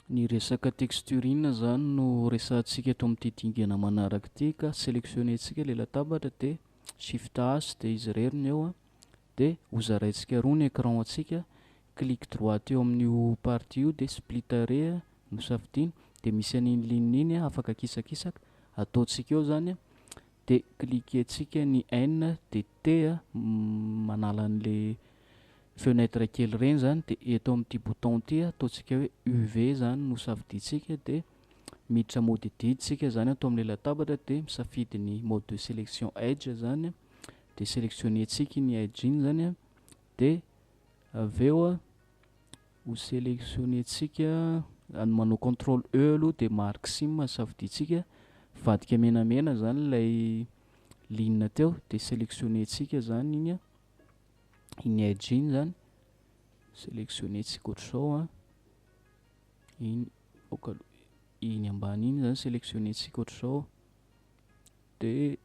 Ny resaka texturing zany no resahantsika eto amin'ity dingana manaraka ity ka sélectionner-ntsika ilay latabatra dia shift H dia izy irery ny eo dia hozaraintsika roa ny écran antsika, clic droit eo amin'io partie io dia split array no safidiana dia misy an'iny ligne iny afaka akisakisaka ataontsika eo zany dia cliquer-ntsika ny N dia T manala an'ilay fenêtre kely ireny zany dia eto amin'ity bouton ity ataontsika hoe UV zany no safidiantsika dia miditra mode edit tsika zany ato amin'ilay latabatra dia misafidy ny mode de sélection edge zany dia sélectionner-ntsika iny edge iny zany dia avy eo ho sélectionner-ntsika manao contrôle E aloha dia marque sim no safidiantsika mivadika menamena zany ilay ligne teo dia sélectionner-ntsika zany iny iny edge iny zany sélectionner-ntsika ohatr'izao iny aoka aloha iny ambany iny zany sélectionner-ntsika ohatr'izao dia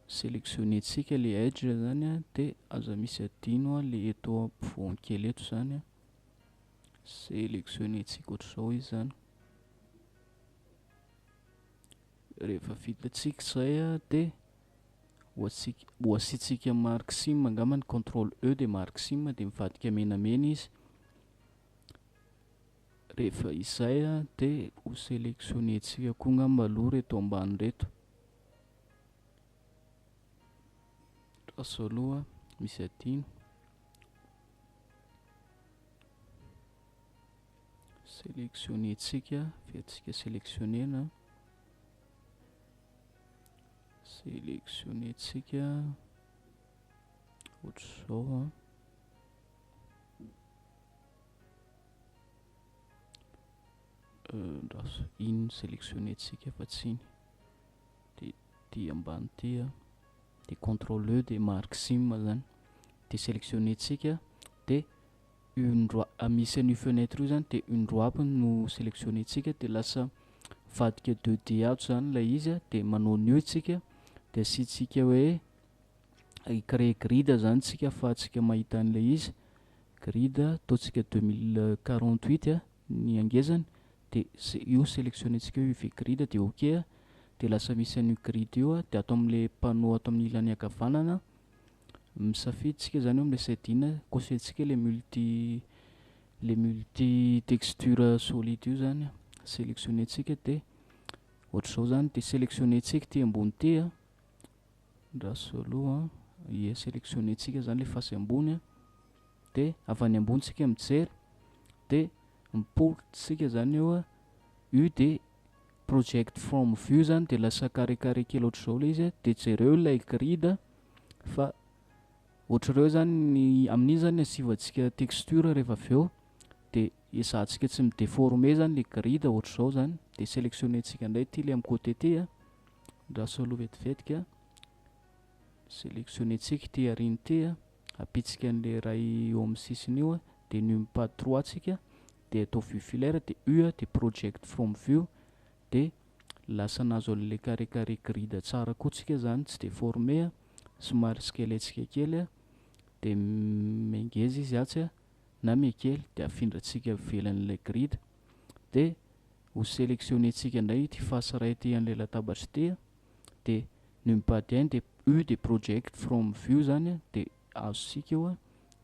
sélectionner-ntsika ilay edge zany dia aza misy adino ilay eto ampovoany kely eto zany sélectionner-ntsika ohatr'izao izy zany. Rehefa vitantsika izay dia ho asiantsika marque sim angamba ny contrôle E dia marque sim dia mivadika menamena izy. Rehefa izay dia ho sélectionner-ntsika koa angamba aloha ireto ambany ireto. Azo aloha misy adino. Sélectionner-ntsika, averintsika sélectionner-na. Sélectionner-ntsika ohatr'izao. Andraso, iny no sélectionner-ntsika fa tsy iny. Dia ity ambany ity dia contrôle E dia marque sim zany. Dia sélectionner-ntsika dia une droite, misy an'io fenêtre io zany dia une droite no sélectionner-ntsika dia lasa mivadika 2D ato zany ilay izy dia manao new tsika dia asiantsika hoe hi-créer grid zany tsika ahafahantsika mahita an'ilay izy. Grid ataontsika 2048 ny angezany dia io sélectionner-ntsika hoe UV grid dia ok dia lasa misy an'io grid io dia ato amin'ilay panneau ato amin'ny ilany ankavanana misafidy tsika zany eo amin'ilay setting cocher-ntsika ilay multi, le multi texture solide io zany sélectionner-ntsika dia ohatr'izao zany dia sélectionner-ntsika ity ambony ity andraso aloha ie sélectionner-ntsika zany ilay face ambony dia avy any ambony tsika mijery dia mipolitsika zany eo U dia project from view zany dia lasa carré carré kely ohatr'izao ilay izy dia jereo ilay grid fa ohatr'ireo zany ny amin'iny zany asivantsika texture rehefa avy eo dia ezahantsika tsy midéformer zany ilay grid ohatr'izao zany dia sélectionner-ntsika indray ity ilay amin'ny côté ity andraso aloha vetivetika sélectionner-ntsika ity aoriana ity ampitsika an'ilay iray eo amin'ny sisiny io dia numpad 3 tsika dia atao vue filaire dia U dia project from view dia lasa nahazo an'ilay carré carré grid tsara koa tsika zany tsy déformé somary scalentsika kely dia mihangeza izy atsy na mihakely dia afindrantsika ivelan'ilay grid dia ho sélectionner-ntsika indray ity face iray ity an'ilay latabatra ity dia numpad 1 dia U dia project from view zany dia azontsika eo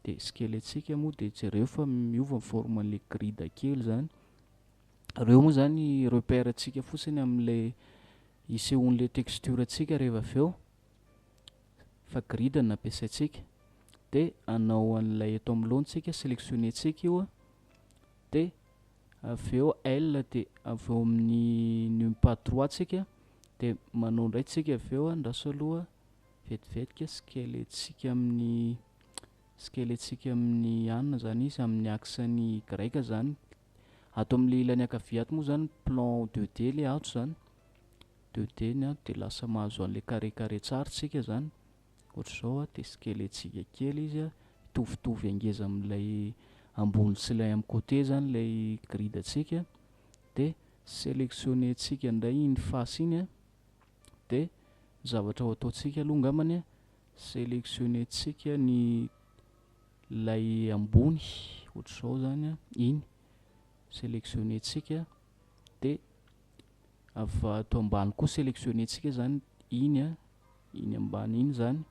dia scalentsika moa dia jereo fa miova ny forme an'ilay grid kely zany. Ireo moa zany repère antsika fotsiny amin'ilay isehoan'ilay texture antsika rehefa avy eo fa grid no nampiasaintsika dia hanao an'ilay eto amin'ny lohany tsika sélectionner-ntsika io dia avy eo L dia avy eo amin'ny numpad 3 tsika dia manao indray tsika avy eo andraso aloha vetivetika scalentsika amin'ny scalentsika amin'ny anona zany izy amin'ny axe-ny Y zany. Ato amin'ilay ilany ankavia ato moa zany plan 2D ilay ato zany 2D ny ato dia lasa mahazo an'ilay carré carré tsara tsika zany ohatr'izao dia scalentsika kely izy mitovitovy angeza amin'ilay ambony sy ilay amin'ny côté zany ilay grid antsika dia sélectionner-ntsika indray iny face iny dia ny zavatra ho ataontsika aloha angambany sélectionner-ntsika ny ilay ambony ohatr'izao zany iny. Sélectionner-tsika dia avy ato ambany koa sélectionner-tsika zany iny a, iny ambany iny zany.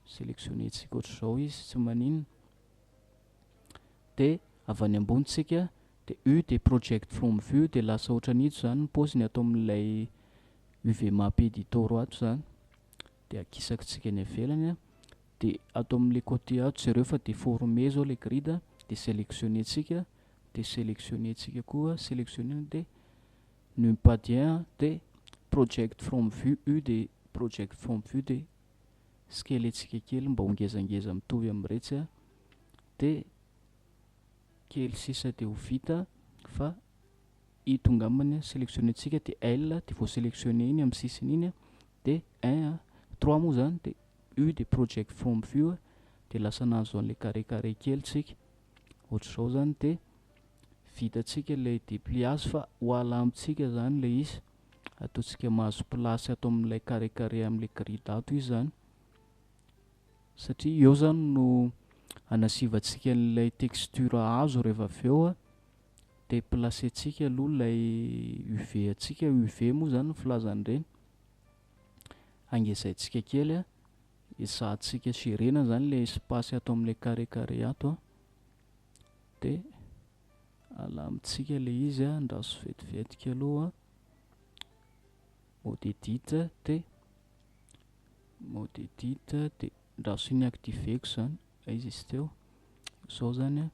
Sélectionner-tsika ohatr'izao izy, tsy maninona. Dia avy any ambony tsika dia U dia project from view, dia lasa ohatran'ito zany ny paoziny ato amin'ilay UV map editor ato zany. Dia akisakitsika any ivelany a, dia ato amin'ilay côté ato jereo fa déformé zao ilay grid, dia sélectionner-tsika, dia sélectionner-tsika koa, sélectionner dia numpad 1 dia project from view, U dia project from view, dia scaler-tsika kely mba ho ngezangeza mitovy amin'iretsy a, dia kely sisa dia ho vita fa ito angambany sélectionner-tsika dia L dia voasélectionner iny amin'ny sisiny iny, dia 1 3 moa zany, dia U dia project from view, dia lasa nahazo an'ilay carré carré kely tsika ohatr'izao zany. Dia vitatsika ilay dépliage fa ho alamintsika zany ilay izy, ataontsika mahazo place ato amin'ilay carré carré amin'ilay grid ato izy zany, satria eo zany no anasivantsika an'ilay texture hazo rehefa avy eo a. Dia placer-tsika aloha ilay UV antsika, UV moa zany ny filazan'ireny, angezaintsika kely a, ezahantsika gérer-na zany ilay espace ato amin'ilay carré carré ato a, dia alamintsika ilay izy a, andraso vetivetika aloha, mode edit, dia mode edit, dia andraso iny activer-ko zany, aiza izy teo zao zany a,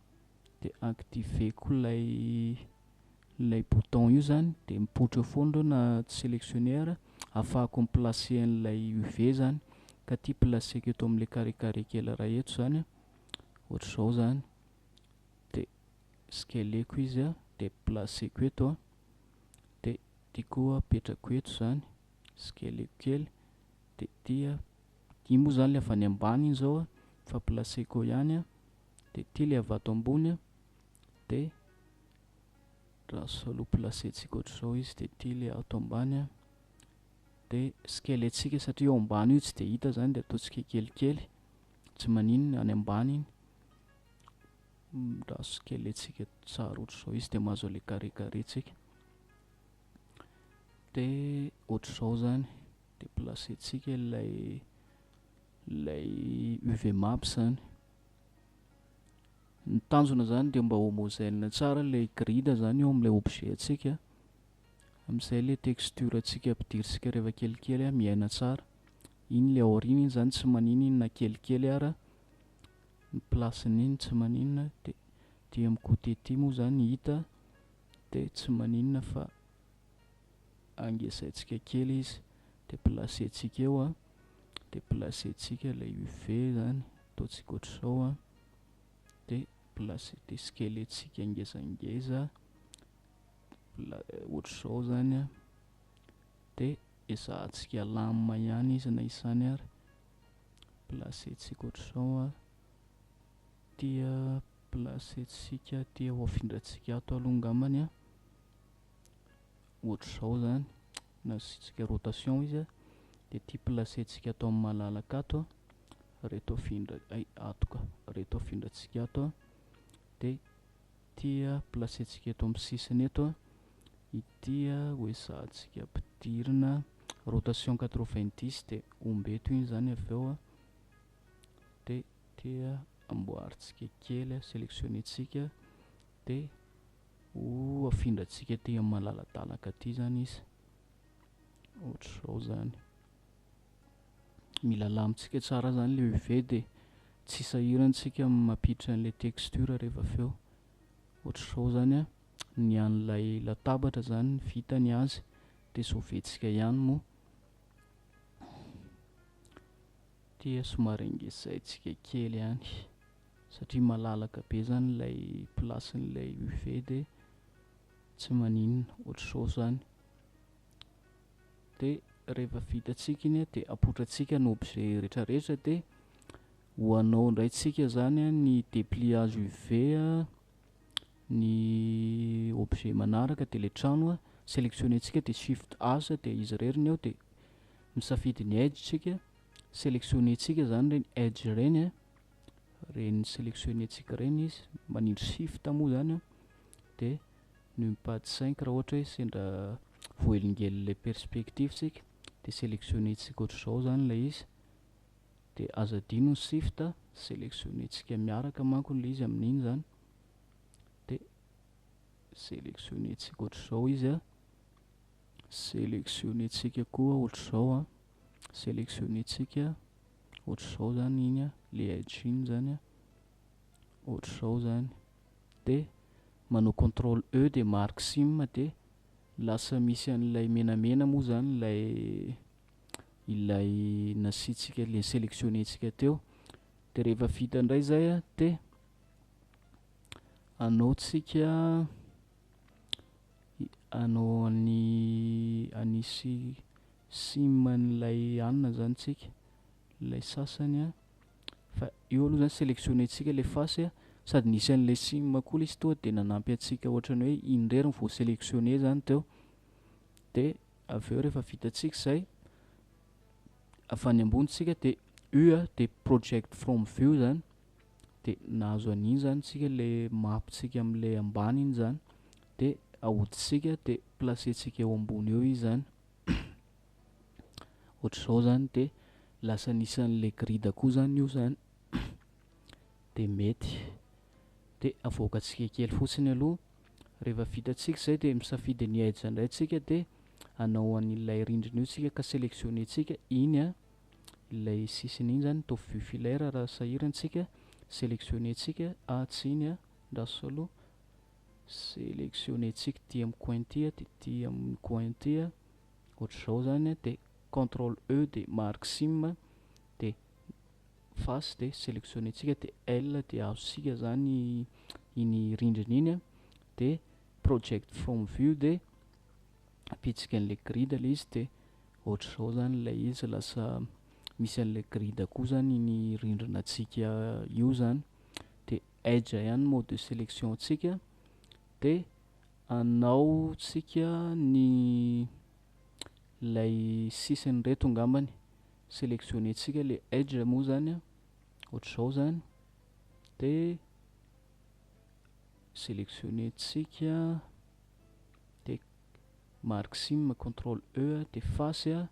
dia activer-ko ilay bouton io zany, dia mipoitra eo foana ireo na tsy sélectionner ary ahafahako mi-placer an'ilay UV zany, ka ty placer-ko eto amin'ilay carré carré kely iray eto zany a, ohatr'izao zany, dia scaler-ko izy a, dia placer-ko eto a, dia ty koa apetrako eto zany, scaler-ko kely, dia ty a, iny moa zany le avy any ambany iny zao a, fa placer-ko eo ihany a, dia ty le avy ato ambony a, dia raha aloha placer-tsika ohatr'izao izy, dia ty le ato ambany a, dia scaler-tsika satria eo ambany io tsy dia hita zany, dia ataontsika kelikely, tsy maninona any ambany iny, raha scaler-tsika tsara ohatr'izao izy dia mahazo an'ilay carré carré tsika, dia ohatr'izao zany, dia placer-tsika ilay UV map zany. Ny tanjona zany dia mba homogène tsara ilay grid zany eo amin'ilay objet antsika, amin'izay ilay texture antsika ampidirintsika rehefa kelikely miaina tsara. Iny ilay aoriana iny zany tsy maninona iny na kelikely ara, ny place-n'iny tsy maninona, dia ty amin'ny côté ty moa zany hita dia tsy maninona fa angezaintsika kely izy, dia placer-tsika eo a, dia placer-tsika ilay UV zany, ataontsika ohatr'izao a, dia placer, dia scaler-tsika ngezangeza ohatr'izao zany a, dia ezahantsika lamina ihany izy na izany ary, placer-tsika ohatr'izao a, tia placer-tsika ty ho afindrantsika ato aloha angambany a, ohatr'izao zany, nasiantsika rotation izy a, dia ty placer-tsika ato amin'ny malalaka ato a, reto afindra ay ato ka, reto afindrantsika ato a, dia ty placer-tsika eto amin'ny sisiny eto a, ity ho ezahantsika ampidirina rotation 90 dia omby eto iny zany avy eo a, dia ty amboarintsika kely, sélectionner-tsika, dia ho afindrantsika aty amin'ny malaladalaka aty zany izy, ohatr'izao zany. Mila alamintsika tsara zany ilay UV dia tsy sahirantsika mampiditra an'ilay texture rehefa avy eo. Ohatr'izao zany a, ny an'ilay latabatra zany vita ny azy, dia sauver-tsika ihany moa. Ty somary angezaintsika kely ihany satria malalaka be zany ilay place-n'ilay UV dia tsy maninona, ohatr'izao zany. Dia rehefa vitatsika iny dia apoitrantsika ny objet rehetrarehetra, dia ho anao indray tsika zany ny dépliage UV ny objet manaraka, dia ilay trano sélectionner-tsika dia shift H dia izy irery ny eo, dia misafidy ny edge tsika, sélectionner-tsika zany ireny edge ireny a, ireny sélectionner-tsika ireny izy, manindry shift moa zany a, dia Numpad 5 raha ohatra hoe sendra voahelingelin'ilay perspective tsika, de sélectionner-tsika ohatr'izao zany ilay izy, de aza adino ny shift, sélectionner-tsika miaraka manko ilay izy amin'iny zany, de sélectionner-tsika ohatr'izao izy a, sélectionner-tsika koa ohatr'izao a, sélectionner-tsika ohatr'izao zany iny a, le edge iny zany a, ohatr'izao zany, de manao contrôle E de marque seam, de lasa misy an'ilay menamena moa zany ilay nasiantsika le sélectionner-tsika teo. De rehefa vita indray zay a, de anao tsika anao any anisy seam an'ilay hanina zany tsika, ilay sasany a, fa io aloha zany sélectionner-tsika le face a, sady nisy an'ilay seam koa ilay izy tonga de nanampy antsika ohatran'ny hoe iny irery no voa-sélectionner zany teo. De avy eo rehefa vitatsika zay, avy any ambony tsika de U a, de project from view zany, de nahazo an'iny zany tsika le mapitsika am'le ambany iny zany, de ahoditsika de placer-tsika eo ambony eo izy zany ohatr'izao zany, de lasa anisan'le grid koa zany io zany, de mety. De avoakantsika kely fotsiny aloha. Rehefa vitatsika zay de misafidy ny edge indray tsika, de hanao an'ilay rindrina io tsika ka sélectionner-tsika iny a, ilay sisiny iny zany, atao vue filaire raha sahirana-tsika, sélectionner-tsika tsy iny a, andraso aloha, sélectionner-tsika ty amin'ny coin ty a, de ty amin'ny coin ty a, ohatr'izao zany a, de contrôle E de marque seam, de face de sélectionner-tsika de L, de azontsika zany iny rindrina iny a, de project from view, de apitsika an'ilay grid ilay izy, de ohatr'izao zany ilay izy, lasa misy an'ilay grid koa zany iny rindrina-tsika io zany. De edge ihany mode de sélection antsika, de anao tsika ny ilay sisiny reto angambany, sélectionner-tsika le edge moa zany a, ohatr'izao zany, de sélectionner-tsika de marque seam, contrôle E, de face a,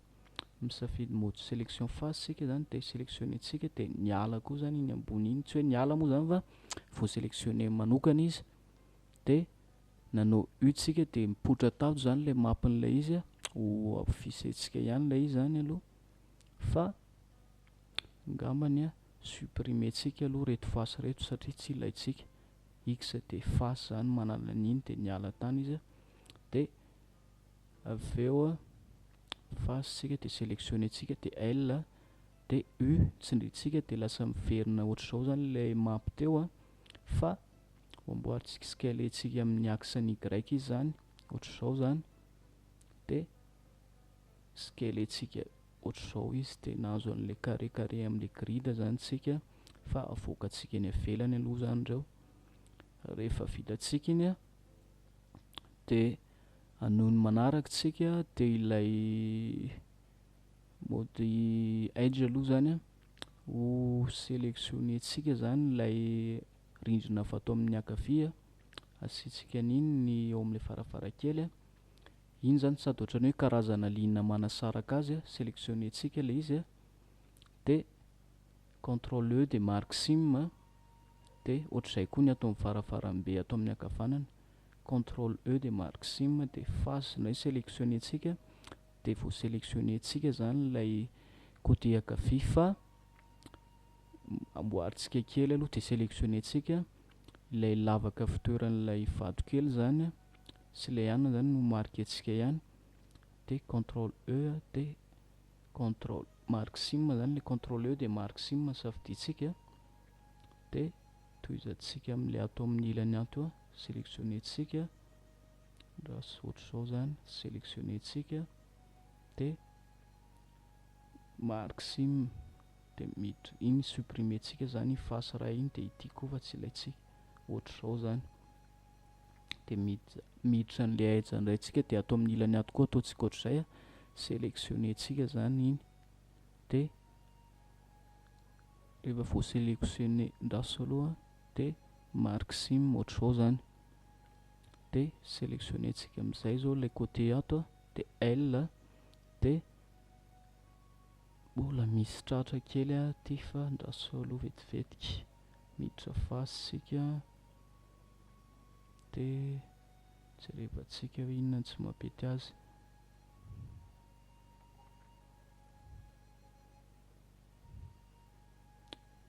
misafidy mode sélection face tsika zany, de sélectionner-tsika, de niala koa zany iny ambony iny, tsy hoe niala moa zany fa voa-sélectionner manokana izy, de nanao U tsika de mipoitra tato zany le mapin'ilay izy a, ho afficher-tsika ihany ilay izy zany aloha, fa angambany a supprimer-tsika aloha reto face reto satria tsy ilaintsika. X de face zany manala an'iny, de niala tany izy a, de avy eo a face tsika de sélectionner-tsika de L de U tsindritsika, de lasa miverina ohatr'izao zany ilay map teo a, fa amboarintsika scaler-tsika amin'ny axe ny Y izy zany ohatr'izao zany, de scaler-tsika ohatr'izao izy, de nahazo an'ilay carré carré amin'ilay grid zany tsika, fa avoakantsika eny ivelany aloha zany reo. Rehefa vitatsika iny a, de hanohy ny manaraka tsika, de ilay mode edge aloha zany a, ho sélectionner-tsika zany ilay rindrina avy ato amin'ny ankavia, asiantsika an'iny ny eo amin'ilay varavarankely a, iny zany sady ohatran'ny hoe karazana ligne manasaraka azy a, sélectionner-tsika ilay izy a, de contrôle E de marque seam, de ohatr'izay koa ny ato amin'ny varavarambe ato amin'ny ankavanana, contrôle E de marque seam, de face indray sélectionner-tsika, de voa-sélectionner-tsika zany ilay côté ankavia, fa amboarintsika kely aloha, de sélectionner-tsika ilay lavaka fitoeran'ilay vato kely zany sy ilay hanina zany no marquer-tsika ihany, de contrôle E de contrôle marque seam zany le contrôle E de marque seam safidintsika, de tohizantsika amin'ilay ato amin'ny ilany ato a, sélectionner-tsika raha ohatr'izao zany, sélectionner-tsika de marque seam, de miditra iny supprimer-tsika zany face ray iny, de ity koa fa tsy ilaintsika ohatr'izao zany, de miditra an'ilay edge indray tsika, de ato amin'ny ilany ato koa ataontsika ohatr'izay a, sélectionner-tsika zany iny, de rehefa voa-sélectionner ndraso aloha, de marque seam ohatr'izao zany. De sélectionner-tsika amin'izay zao ilay côté ato a, de L, de mbola misy tratra kely aty fa andraso aloha vetivetiky. Miditra face isika de jerevantsika hoe inona no tsy mampety azy.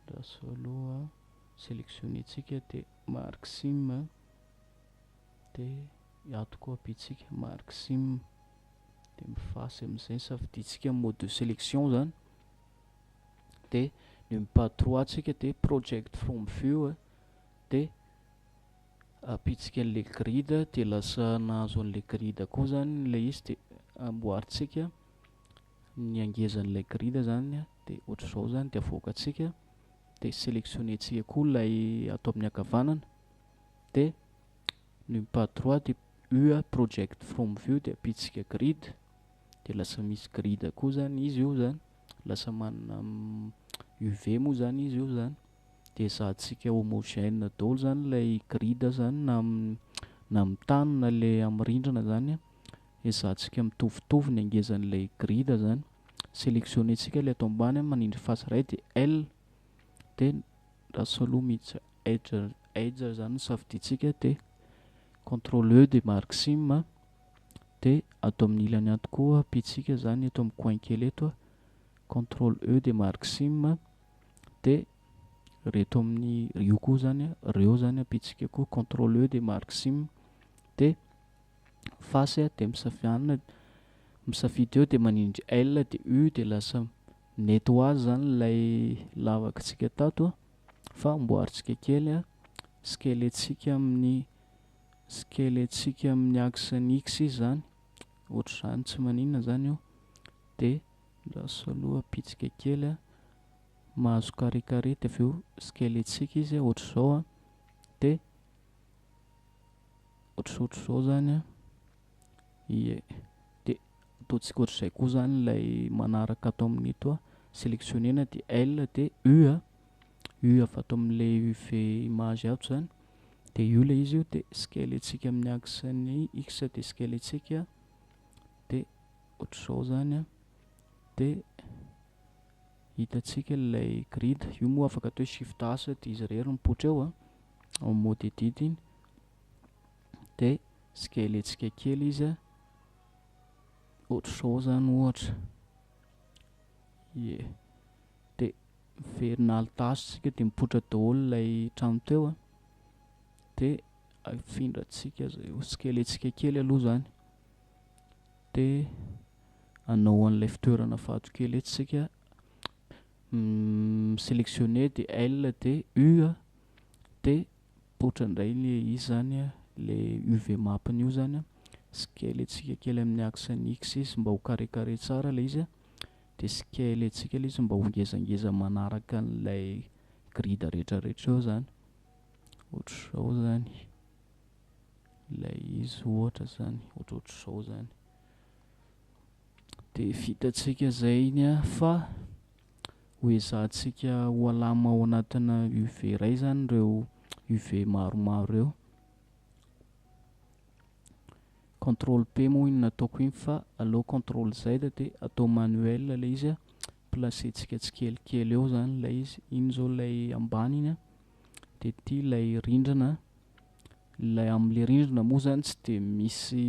Andraso aloha, sélectionner-tsika de marque sim, de ato koa ampitsika marque sim, de mifasy amin'izay ny safidintsika mode de sélection zany. De numpad 3 tsika de project from view, de ampitsika an'le grid, de lasa nahazo an'le grid koa zany ilay izy, de amboarintsika ny angezan'ilay grid zany, de ohatr'izao zany, de avoakantsika, de sélectionner-tsika koa ilay ato amin'ny ankavanana, de numpad 3 de U project from view, de ampitsika grid, de lasa misy grid koa zany izy io zany, lasa manana UV moa zany izy io zany, de ezahantsika homogène daholo zany ilay grid zany, na amin'ny tany na le amin'ny rindrina zany, ezahantsika mitovitovy ny angezan'ilay grid zany. Sélectionner-tsika ilay ato ambany, manindry face iray de L, de lasa aloha miditra edge, edge zany no safidintsika, de contrôle E de marque sim, de ato amin'ny ilany ato koa ampitsika zany eto amin'ny coin kely eto, contrôle E de marque sim, de reto amin'ny io koa zany, reo zany ampitsika koa contrôle E de marque sim, de face de misafianina misafidy eo de manindry L de U, de lasa nety ho azy zany ilay lavakintsika tato, fa amboarintsika kely, scale-ntsika amin'ny scale-ntsika amin'ny axe ny X izy zany, ohatr'izany tsy maninona zany io, de lasa aloha ampitsika kely, mahazo carré carré, de avy eo scale-ntsika izy ohatr'izao, de ohatrohatr'izao zany, ie, de ataontsika ohatr'izay koa zany ilay manaraka ato amin'ny eto, sélectionner-na de L de U, U avy ato amin'ilay UV image ato zany, de io ilay izy io, de scale-ntsika amin'ny axe ny X, de scale-ntsika, de ohatr'izao zany, de hitantsika ilay grid io moa afaka atao hoe shift H, de izy irery mipoitra eo ao mode edit iny, de scale-ntsika kely izy ohatr'izao zany ohatra, ie, de miverina alt H tsika de mipoitra daholo ilay trano teo, de afindrantsika zay, scale-ntsika kely aloha zany, de hanao an'ilay fitoerana vato kely eto tsika, sélectionner de L de U, de mipoitra indray le izy zany, le UV map-ny io zany, scale-ntsika kely amin'ny axe ny X izy mba ho carré carré tsara ilay izy, de scale-ntsika ilay izy mba ho ngezangeza manaraka an'ilay grid rehetrarehetra eo zany, ohatr'izao zany ilay izy ohatra zany, ohatrohatr'izao zany, de vitantsika zay iny fa ho ezahantsika ho alama ao anatina UV iray zany ireo UV maromaro ireo. Contrôle P moa iny nataoko iny, fa aleo contrôle Z de atao manuel ilay izy, placer-tsika tsikelikely eo zany ilay izy, iny zao ilay ambany iny, de ity ilay rindrina, ilay amin'ilay rindrina moa zany tsy de misy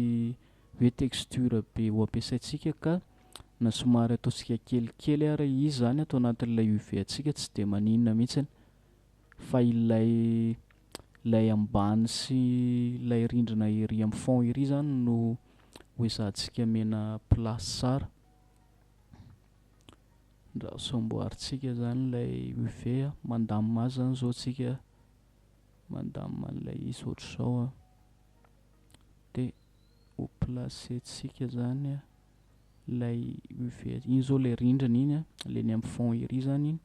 hoe texture be ho ampiasaintsika, ka na somary ataontsika kelikely ary izy zany atao anatin'ilay UV antsika tsy de maninona mihitsiny, fa ilay ambany sy ilay rindrina ery amin'ny fond ery zany no ho ezahantsika omena place tsara. Andraso amboarintsika zany ilay UV, mandamina azy zany zao tsika, mandamina an'ilay izy ohatr'izao, de ho placer-tsika zany ilay UV iny zao, ilay rindrina iny, ilay ny amin'ny fond ery zany iny,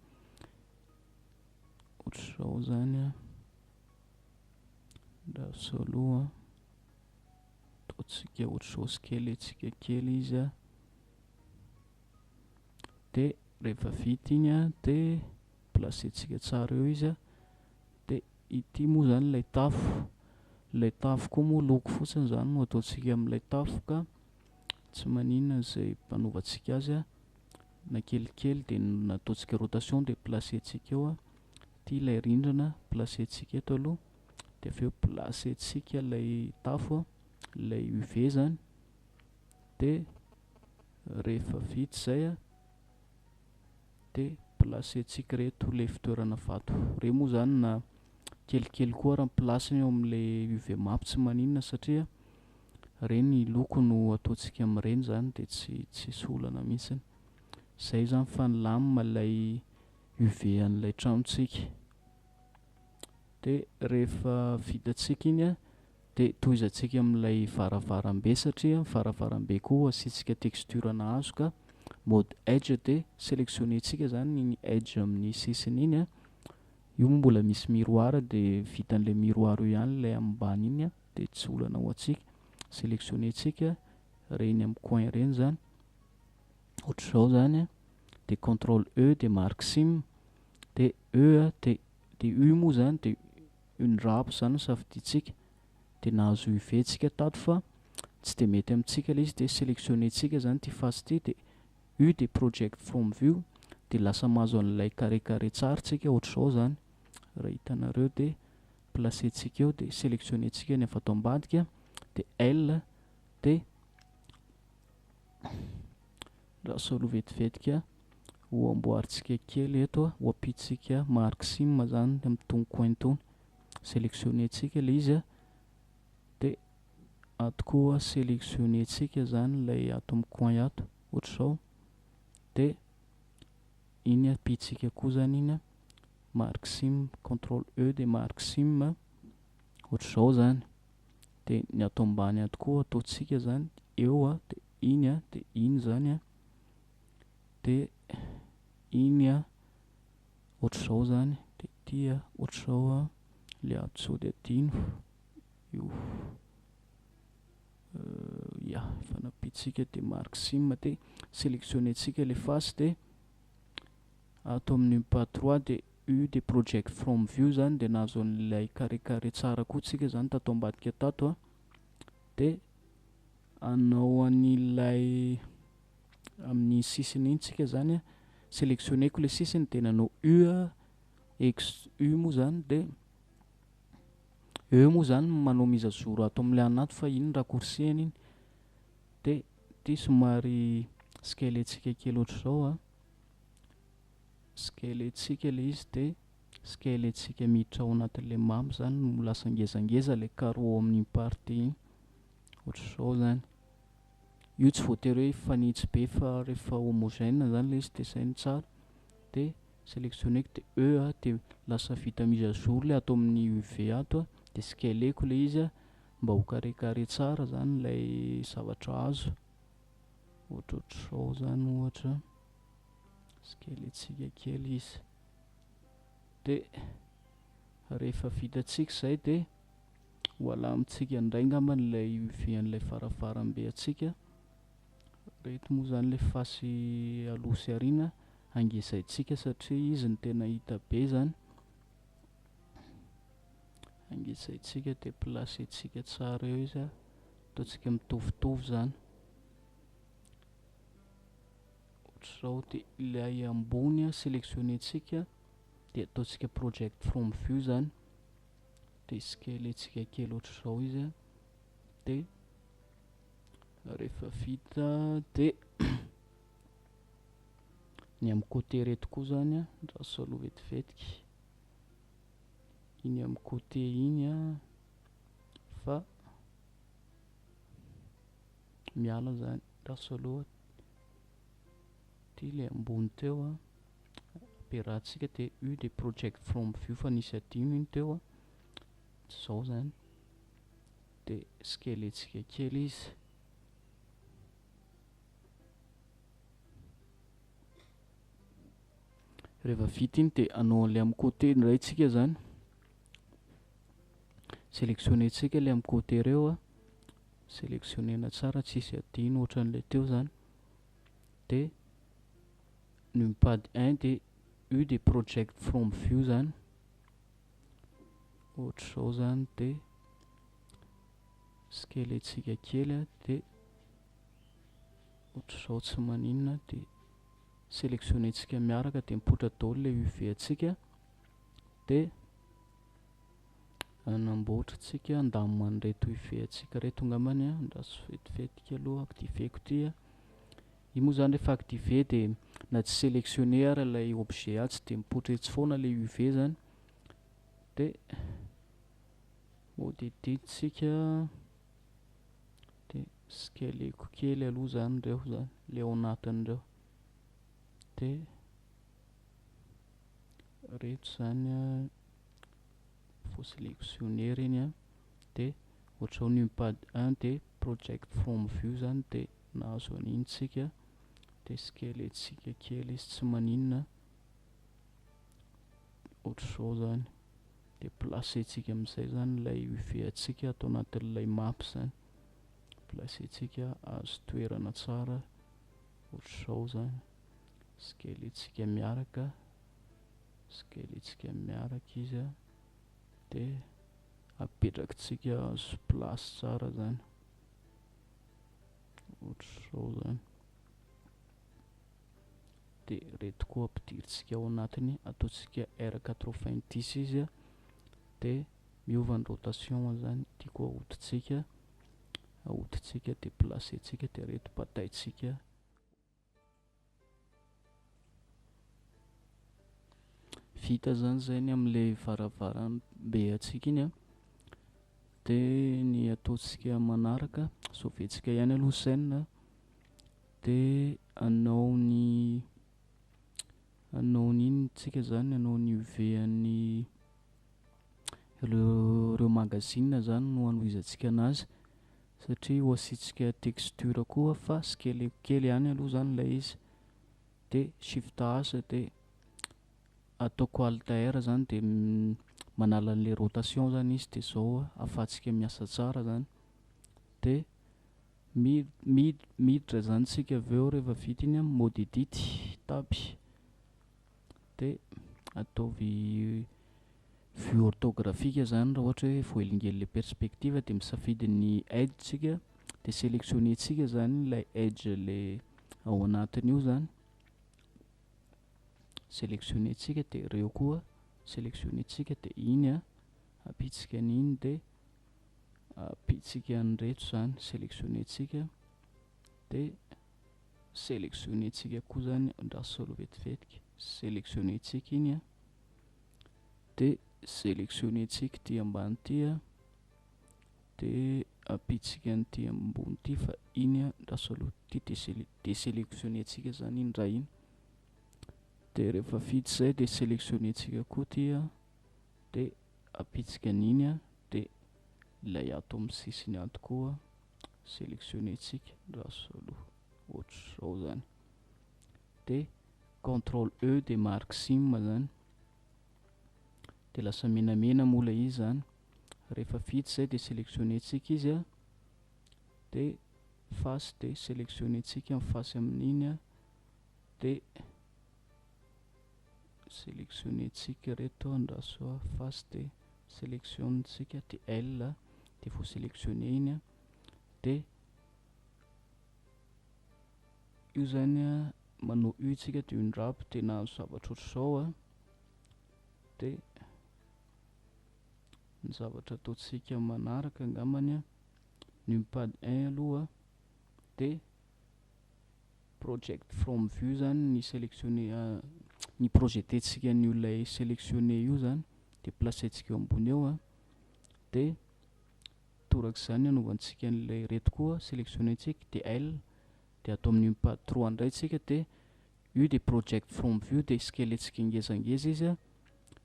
ohatr'izao zany. Andraso aloha, ataontsika ohatr'izao, scale-ntsika kely izy, de rehefa vita iny de placer-tsika tsara eo izy, de ity moa zany ilay tafo, Ilay tafo koa moa loko fotsiny izany no ataontsika amin'ilay tafo ka tsy maninona izay mpanaovantsika azy a. Na kelikely dia nataontsika rotation dia placer-ntsika eo a. Ity ilay rindrina placer-ntsika eto aloha, dia avy eo placer-ntsika ilay tafo a, ilay UV zany. Dia rehefa vita izay a, dia placer-ntsika ireto ilay fitoerana vato. Ireo moa zany na kelikely koa ary ny place-ny eo amin'ilay UV map tsy maninona satria ireny loko no ataontsika amin'ireny zany dia tsy tsisy olana mihitsy. Izay zany fa ny lame ilay UV an'ilay tranontsika. Dia rehefa vitantsika iny a, dia tohizantsika amin'ilay varavarambe satria varavarambe koa asiantsika texture na hazo ka mode edge dia sélectionner-ntsika zany iny edge amin'ny sisiny iny a. Io moa mbola misy miroir dia vitan'ilay miroir io ihany ilay ambany iny a, dia tsy olana ho antsika. Sélectionner-ntsika ireny amin'ny coin ireny zany, ohatr'izao zany a. Dia contrôle E dia marque sim, dia E a, dia U moa zany dia unwrap zany no safidintsika. Dia nahazo UV tsika tato fa tsy dia mety amintsika ilay izy, dia sélectionner-ntsika zany ity face ity, dia U dia project from view, dia lasa mahazo an'ilay carré carré tsara tsika ohatr'izao zany. Raha hitanareo dia placer-ntsika eo, dia sélectionner-ntsika ny avy ato ambadika, dia L dia lasa aloha vetivetika ho amboarintsika kely eto a, ho ampitsika marque sim zany amin'itony coin itony. Sélectionner-ntsika ilay izy a, dia ato koa sélectionner-ntsika zany ilay ato amin'ny coin ato ohatr'izao, dia iny ampitsika koa zany iny a, marque sim, contrôle E dia marque sim ohatr'izao zany. Dia ny ato ambany ato koa ataontsika zany eo a, dia iny a, dia iny zany a, dia iny a ohatr'izao zany, dia ity a ohatr'izao a, ilay ato sao dia adino io. Ya, efa nampitsika dia marque sim, dia sélectionner-ntsika ilay face, dia ato amin'ny numpad 3 dia U dia project from view zany, dia nahazo an'ilay carré carré tsara koa tsika zany tato ambadika tato a. Dia hanao an'ilay amin'ny sisiny iny tsika zany a, sélectionner-ko ilay sisiny dia nanao U a, X U moa zany, dia E moa zany manao mise à jour ato amin'ilay anaty fa iny raccourci-ny iny. Dia ity somary scale-ntsika kely ohatr'izao a, scale-ntsika ilay izy, dia scale-ntsika miditra ao anatin'ilay map zany no lasa ngezangeza ilay carreau amin'iny partie iny ohatr'izao zany. Io tsy voatery hoe hifanitsy be fa rehefa homogène zany ilay izy dia izay no tsara. Dia sélectionner-ko dia E a, dia lasa vita mise à jour ilay ato amin'ny UV ato a, dia scale-ko ilay izy a mba ho carré carré tsara zany ilay zavatra azo, ohatrohatr'izao zany ohatra, scale-ntsika kely izy. Dia rehefa vitantsika izay dia ho alamintsika indray angamba ilay UV an'ilay varavarambe antsika. Ireto moa zany ilay face aloha sy aoriana angezaintsika satria izy no tena hita be zany. Angezaintsika dia placer-ntsika tsara eo izy a, ataontsika mitovitovy zany ohatr'izao. Dia ilay ambony a sélectionner-ntsika dia ataontsika project from view zany, dia scale-ntsika kely ohatr'izao izy a. Dia rehefa vita dia ny amin'ny côté ireto koa zany a, andraso aloha vetivetika iny amin'ny côté iny a, fa miala zany, andraso aloha ity ilay ambony teo a, ampiarahantsika dia U dia project from view fa nisy adino iny teo a, zao zany, dia scale-ntsika kely izy. Rehefa vita iny dia hanao an'ilay amin'ny côté indray tsika zany, sélectionner-ntsika ilay amin'ny côté ireo a, sélectionner-na tsara tsisy adino ohatran'ilay teo zany, dia numpad 1 dia U dia project from view zany ohatr'izao zany, dia Scaler-tsika kely a, dia ohatr'izao tsy maninona, dia sélectionner-tsika miaraka dia mipoitra daholo ilay UV antsika, dia hanamboatra tsika handamina an'ireto UV antsika ireto angambany a, andraso vetivetiky aloha activer-ko ity a. Io moa zany rehefa activer dia na tsy sélectionner ary ilay objet atsy dia mipoitra etsy foana ilay UV zany. Dia mody edit-tsika dia scaleko kely aloha zany ireo zany, ilay ao anatin'ireo. Dia ireto zany a, voasélectionner ireny a, dia ohatr'izao numpad 1 dia project from view zany dia nahazo an'iny tsika, dia scalentsika kely izy tsy maninona, ohatr'izao zany. Dia placer-tsika amin'izay zany ilay UV antsika ato anatin'ilay map zany, placer-tsika azo toerana tsara ohatr'izao zany, scalentsika miaraka, scalentsika miaraka izy a, dia apetrakitsika azo place tsara zany, ohatr'izao zany. Dia ireto koa ampidirintsika ao anatiny, ataontsika R quatre-vingt-dix izy a, dia miova ny rotation zany, ity koa ahodintsika, ahodintsika dia placer-tsika, dia ireto bataintsika. Vita zany zay ny amin'ilay varavarambe antsika iny a. Dia ny ataontsika manaraka, sauver-tsika ihany aloha scène, dia hanao ny hanao ny inona tsika zany, hanao ny UV an'ny ireo ireo magazine zany no hanohizantsika anazy, satria ho asiantsika texture koa fa scaleko kely ihany aloha zany ilay izy. Dia shift H dia ataoko alt R zany dia manala an'ilay rotation zany izy, dia zao ahafahantsika miasa tsara zany. Dia miditra zany tsika avy eo rehefa vita iny amin'ny mode edit tab, dia ataovy vue orthographique zany raha ohatra hoe voahelingelin'ilay perspective, dia misafidy ny edge tsika, dia sélectionner-tsika zany ilay edge ilay ao anatiny io zany, sélectionner-tsika, dia ireo koa sélectionner-tsika, dia iny a apitsika an'iny, dia apitsika an'ireto zany, sélectionner-tsika, dia sélectionner-tsika koa zany, andraso aloha vetivetiky, sélectionner-tsika iny a, dia sélectionner-tsika ity ambany ity a, dia apitsika an'ity ambony ity fa iny a, andraso aloha ity désélectionner-tsika zany iny raha iny. Dia rehefa vita izay dia sélectionner-tsika koa ity a, dia apitsika an'iny a, dia ilay ato amin'ny sisiny ato koa sélectionner-tsika, andraso aloha ohatr'izao zany. Dia contrôle E dia marque sim zany, dia lasa menamena moa ilay izy zany. Rehefa vita izay dia sélectionner-tsika izy a, dia face dia sélectionner-tsika ny face amin'iny a, dia sélectionner-tsika ireto, andraso a, face dia sélectionne-tsika, dia L dia voasélectionner iny a, dia io zany a manao U tsika dia unwrap, dia nahazo zavatra ohatr'izao a. Dia ny zavatra ataontsika manaraka angambany a, numpad 1 aloha, dia project from view zany ny sélectionner, ny projeter-tsika an'io ilay sélectionner io zany, dia placer-tsika eo ambony eo a, dia torak'izany anaovantsika an'ilay ireto koa, sélectionner-tsika dia L, dia atao amin'ny numpad 3 indray tsika, dia U dia project from view, dia scaler-tsika ngezangeza izy a.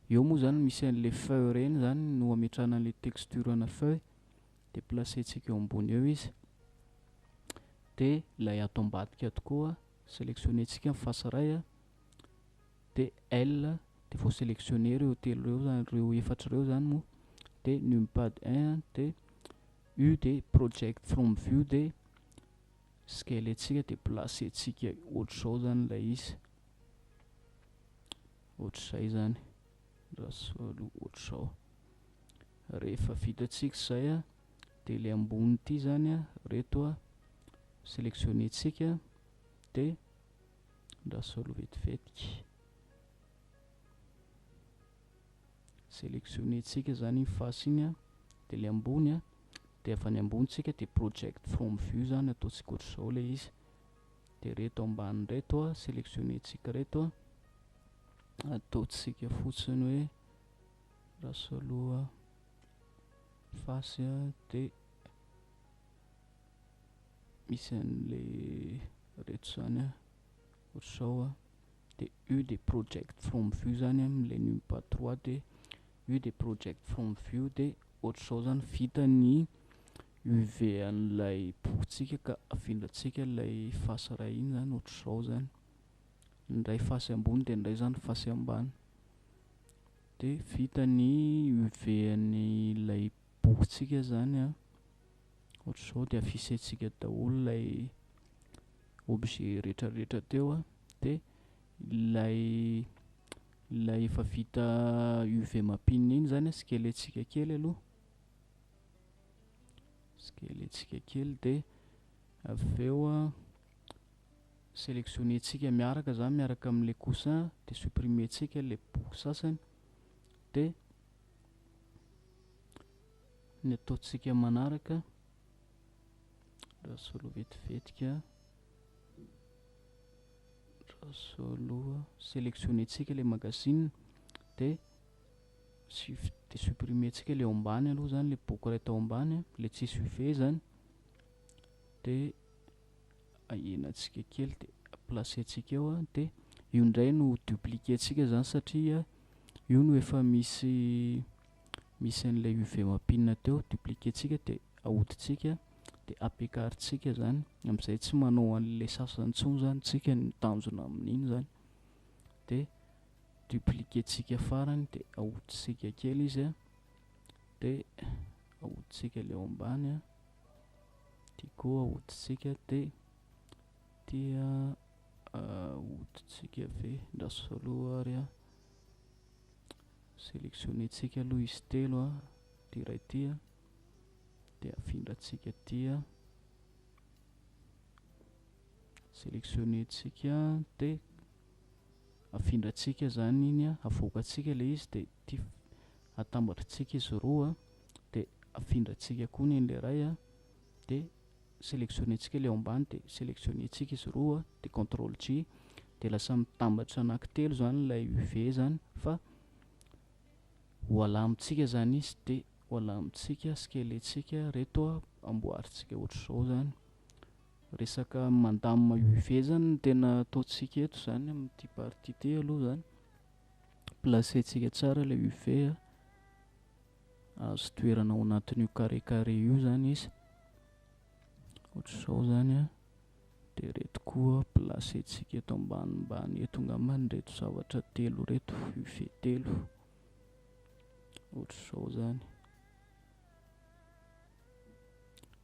Eo moa zany misy an'ilay feuille ireny zany no ametrahana an'ilay texture ana feuille, dia placer-tsika eo ambony eo izy. Dia ilay ato ambadika ato koa sélectionner-tsika ny face iray a, dia L dia voasélectionner ireo telo ireo zany, ireo efatra ireo zany moa, dia numpad 1 dia U dia project from view, dia scaler-tsika dia placer-tsika ohatr'izao zany ilay izy, ohatr'izay zany, andraso aloha ohatr'izao. Rehefa vitatsika izay a, De le ambony ity zany a, reto a sélectionner-tsika de andraso aloha vetivetiky. Sélectionner-tsika zany iny face iny a, de le ambony a, de avy any ambony tsika de project from view zany ataontsika ohatr'izao le izy. De reto ambany reto a, sélectionner-tsika reto a, ataontsika fotsiny hoe andraso aloha face a, de misy an'le reto zany a ohatr'izao a, de U de project from view zany am'le numpad 3, de U de project from view, de ohatr'izao zany vita ny UV an'ilay bokintsika ka afindrantsika ilay face ray iny zany ohatr'izao zany. Ny ray face ambony de ny ray zany face ambany. De vita ny UV an'ilay bokintsika zany a, ohatr'izao, de afficher-ntsika daholo ilay objet rehetrarehetra teo a, de ilay efa vita UV mapping iny zany a scaler-ntsika kely aloha, scaler-ntsika kely, de avy eo a sélectionner-ntsika miaraka zany miaraka amin'le coussin, de supprimer-ntsika le boky sasany. De ny ataontsika manaraka, andraso aloha vetivetika, andraso aloha, sélectionner-ntsika le magazine de shift de supprimer-ntsika le ao ambany aloha zany, le boky ray tao ambany le tsisy UV zany, de ahenantsika kely de placer-ntsika eo a, de io indray no dupliquer-ntsika zany satria io no efa misy an'ilay UV mapping teo. Dupliquer-ntsika de ahodintsika de ampiakarintsika zany amin'izay tsy manao an'le sasany intsony zany tsika ny tanjona amin'iny zany, de dupliquer-ntsika farany de ahodintsika kely izy a, de ahodintsika le ao ambany a, ty koa ahodintsika, de ty a ahodintsika ve, andraso aloha ary a, sélectionner-ntsika aloha izy telo a, ty ray ty a, de afindrantsika ty a, sélectionner-ntsika de afindrantsika zany iny a, avoakantsika le izy, de ty atambatrantsika izy roa, de afindrantsika koa ny an'le ray a, de sélectionner-ntsika le ao ambany, de sélectionner-ntsika izy roa, de contrôle J, de lasa mitambatra anankitelo zany ilay UV zany, fa ho alamintsika zany izy, de ho alamintsika scaler-ntsika reto a, amboarintsika ohatr'izao zany. Resaka mandamina UV zany no tena ataontsika eto zany amin'ity partie ity aloha zany. Placer-ntsika tsara ilay UV a, azo toerana ao anatin'io carré carré io zany izy, ohatr'izao zany a, de reto koa placer-ntsika eto ambanimbany eto angambany reto zavatra telo reto, UV telo, ohatr'izao zany,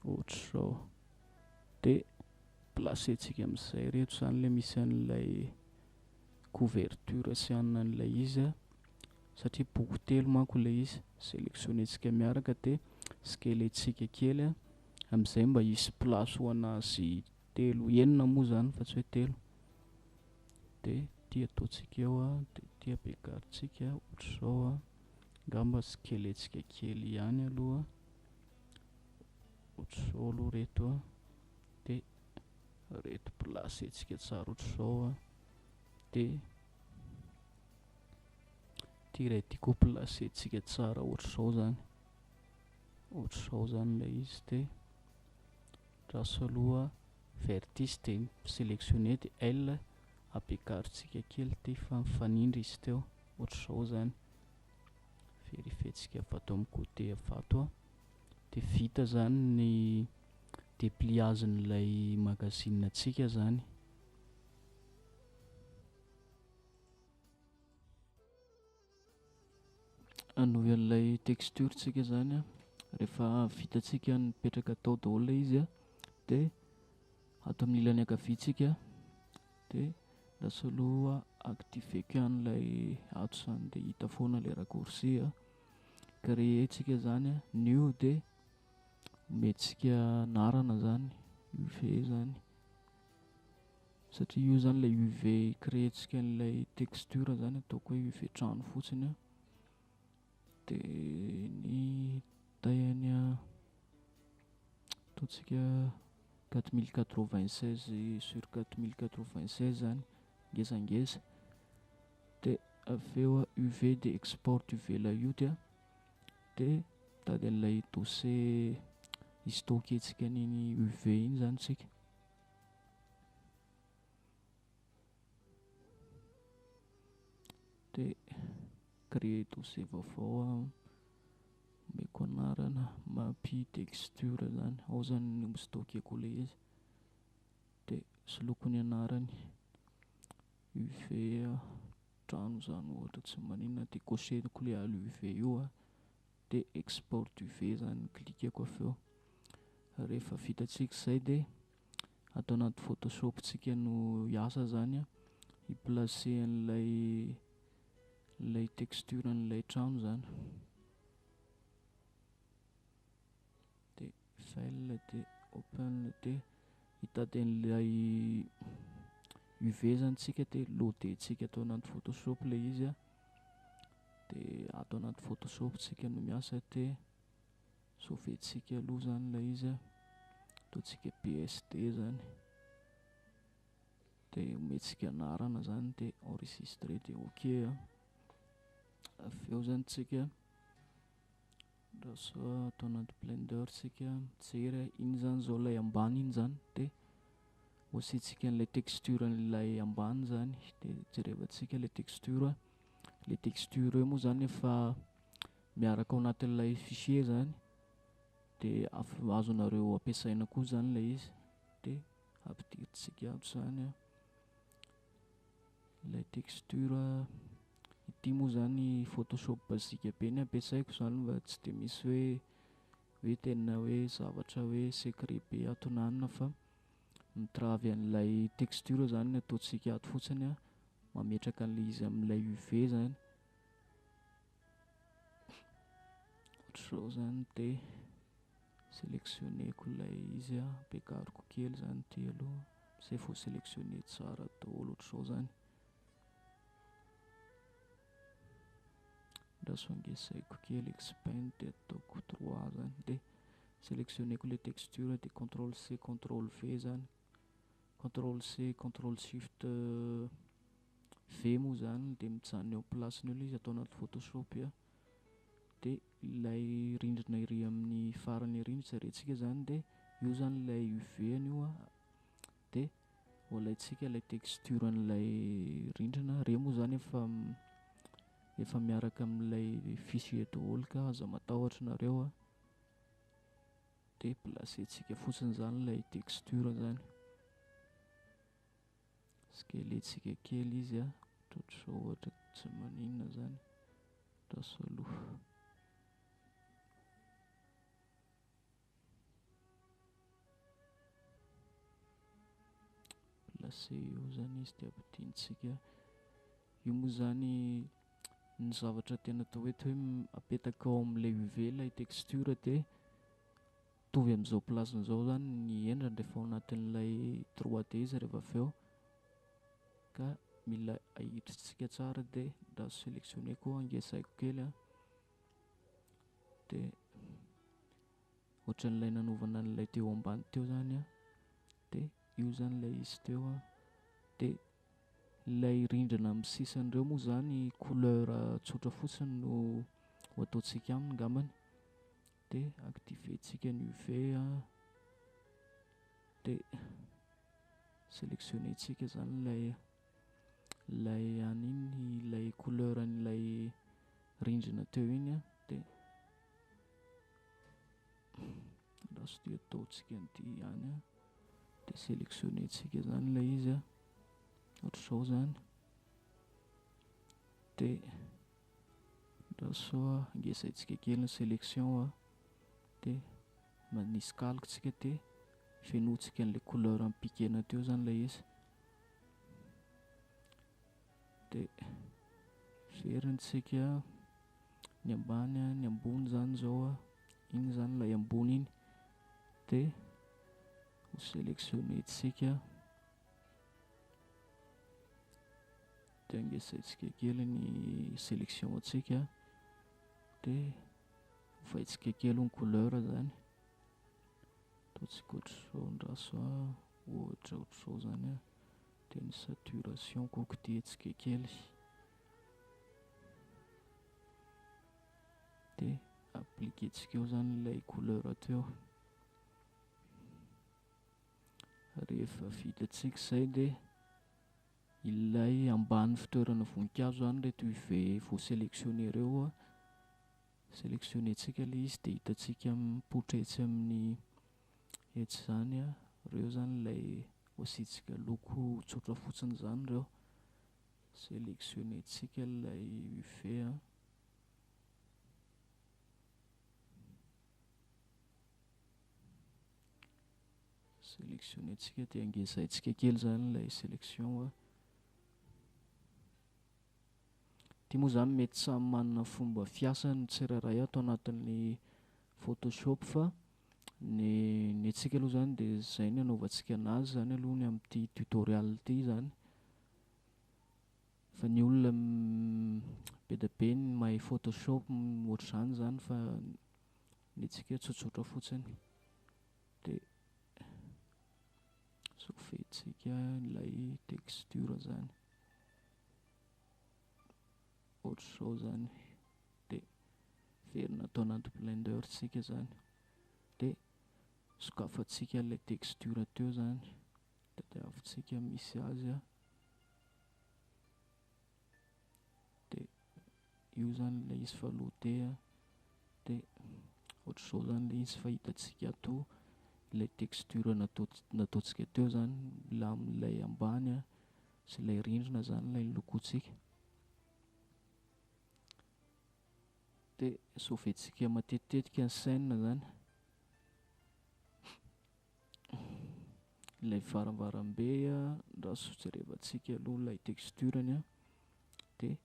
ohatr'izao, de placer-ntsika amin'izay reto zany le misy an'ilay couverture sy anona an'ilay izy a, satria boky telo manko ilay izy. Sélectionner-ntsika miaraka de scaler-ntsika kely a, amin'izay mba hisy place ho anazy telo, enina moa zany fa tsy hoe telo, de ty ataontsika eo a, de ty ampiakarintsika ohatr'izao a, angamba scaler-ntsika kely ihany aloha, ohatr'izao aloha reto a, de reto placer-ntsika tsara ohatr'izao a, de ty ray ty koa placer-ntsika tsara ohatr'izao zany, ohatr'izao zany ilay izy, de andraso aloha vertice de sélectionner de L, ampiakarintsika kely ty fa mifanindry izy teo, ohatr'izao zany. Vérifier-ntsika avy ato amin'ny côté avy ato a, de vita zany ny dépliage-n'ilay magazine antsika zany. Hanohy an'ilay texture tsika zany a, rehefa vitantsika nipetraka tao daholo ilay izy a, de ato amin'ny ilany ankavia tsika, de lasa aloha activer-ko ihany ilay ato zany, de hita foana ilay raccourci a. Créer tsika zany a, new, de Omentsika anarana zany UV zany, satria io zany ilay UV créer-ntsika an'ilay texture zany, ataoko hoe UV trano fotsiny a. Dia ny taille-ny ataontsika 4096 sur 4096 zany, ngezangeza. Dia avy eo UV dia export UV layout a. Dia mitady an'ilay dossier hi-stocker-ntsika an'iny UV iny zany tsika. Dia créer dossier vaovao a, omeko anarana mapy texture zany, ao zany no mi-stocker-ko ilay izy. Dia soloiko ny anarany UV trano zany ohatra, tsy maninona. Dia cocher-ko ilay al UV io a, dia export UV zany cliquer-ko avy eo. Rehefa vitantsika izay dia ato anaty Photoshop tsika no hiasa zany a, hi-placer an'ilay ilay texture an'ilay trano zany. Dia file dia open dia hitady an'ilay UV zany tsika dia loader-ntsika ato anaty Photoshop ilay izy a. Dia ato anaty Photoshop tsika no miasa dia sauver-ntsika aloha zany ilay izy a, ataontsika PSD zany. Dia omentsika anarana zany dia enregistrer dia ok a. Avy eo zany tsika lasa ato anaty Blender tsika mijery iny zany zao ilay ambany iny zany, dia hoasiantsika an'ilay texture an'ilay ambany zany. Dia jerevantsika ilay texture. Ilay texture io moa zany efa miaraka ao anatin'ilay fichier zany, dia azonareo ampiasaina koa zany ilay izy. Dia ampidiritsika ato zany ilay texture. Ity moa zany Photoshop basique be ny ampiasaiko zany mba tsy dia misy hoe tena hoe zavatra hoe secret be ato na anona, fa mitravy an'ilay texture zany ny ataontsika ato fotsiny a, mametraka an'ilay izy amin'ilay UV zany. Ohatr'izao zany, dia sélectionneko ilay izy a, ampiakariko kely zany ity aloha, izay vao sélectionné tsara daholo ohatr'izao zany. Andraso angesaiko kely expand dia ataoko 3 zany, dia sélectionneko ilay texture dia contrôle C contrôle V zany, contrôle C contrôle shift V moa zany, dia mijanona eo place-ny eo ilay izy atao anaty Photoshop a. Dia ilay rindrina ery amin'ny farany ery no jerentsika zany, dia io zany ilay UV an'io a, dia ho alaintsika ilay texture an'ilay rindrina. Ireo moa zany efa miaraka amin'ilay fichier daholo ka aza matahotra nareo a. Dia placer-ntsika fotsiny zany ilay texture zany. Scaler-ntsika kely izy a, ohatrohatr'izao ohatra, tsy maninona zany. Andraso aloha. Placer eo zany izy dia ampidintsika. Io moa zany ny zavatra tena atao hoe apetaka ao amin'ilay UV ilay texture, dia mitovy amin'izao place-n'izao zany ny endriny rehefa ao anatin'ilay 3D izy rehefa avy eo, ka mila ahiditsika tsara. Dia andraso sélectionneko angesaiko kely a, dia ohatran'ilay nanaovana an'ilay teo ambany teo zany a, dia io zany ilay izy teo a. Dia ilay rindrina amin'ny sisin'ireo moa zany couleur tsotra fotsiny no ho ataontsika aminy ngambany. Dia activer-ntsika ny UV a, dia sélectionner-ntsika zany ilay an'iny, ilay couleur an'ilay rindrina teo iny a. Dia andraso ty ataontsika an'ity ihany a, dia sélectionner-ntsika zany ilay izy a, ohatr'izao zany. Dia andraso angezaintsika kely ny sélection a, dia manisy calque tsika, dia fenointsika an'ilay couleur nipikena teo zany ilay izy. Dia verintsika ny ambany, ny ambony zany zao a, iny zany ilay ambony iny. Dia ho sélectionner-tsika. Dia angezaintsika kely ny sélection antsika. Dia ovaintsika kely ny couleur zany. Ataontsika ohatr'izao andraso a, ohatra ohatr'izao zany a. Dia ny saturation koa kitihantsika kely. Dia appliquer-tsika eo zany ilay couleur teo. Rehefa vitantsika izay dia ilay ambany fitoerana voninkazo zany ireto UV voasélectionné ireo a, sélectionner-tsika ilay izy dia hitantsika mipoitra etsy amin'ny etsy izany a, ireo zany ilay hoasiantsika loko tsotra fotsiny izany ireo. Sélectionner-tsika ilay UV a. Sélectionner-tsika dia angezaintsika kely zany ilay sélection a. Ity moa zany mety samy manana fomba fiasany tsirairay ato anatin'ny Photoshop fa ny ny antsika aloha zany dia izay ny anaovantsika anazy zany aloha ny amin'ity tutorial ity zany. Fa ny olona be dia be ny mahay Photoshop ohatr'izany zany fa ny antsika tsotsotra fotsiny. Dia sofentsika ilay texture zany. Ohatr'izao zany. Dia verina atao anaty Blender tsika zany. Dia sokafantsika ilay texture teo zany. Tadiavintsika misy azy a. Dia io zany ilay izy fa lote a. Dia ohatr'izao zany ilay izy fa hitantsika ato ilay texture nataontsika teo zany, amin'ilay ambany a sy ilay rindrina zany ilay lokontsika. Dia sauver-tsika matetitetika ny scène zany. Ilay varavarambe a, andraso jerevantsika aloha ilay texture-ny a. Dia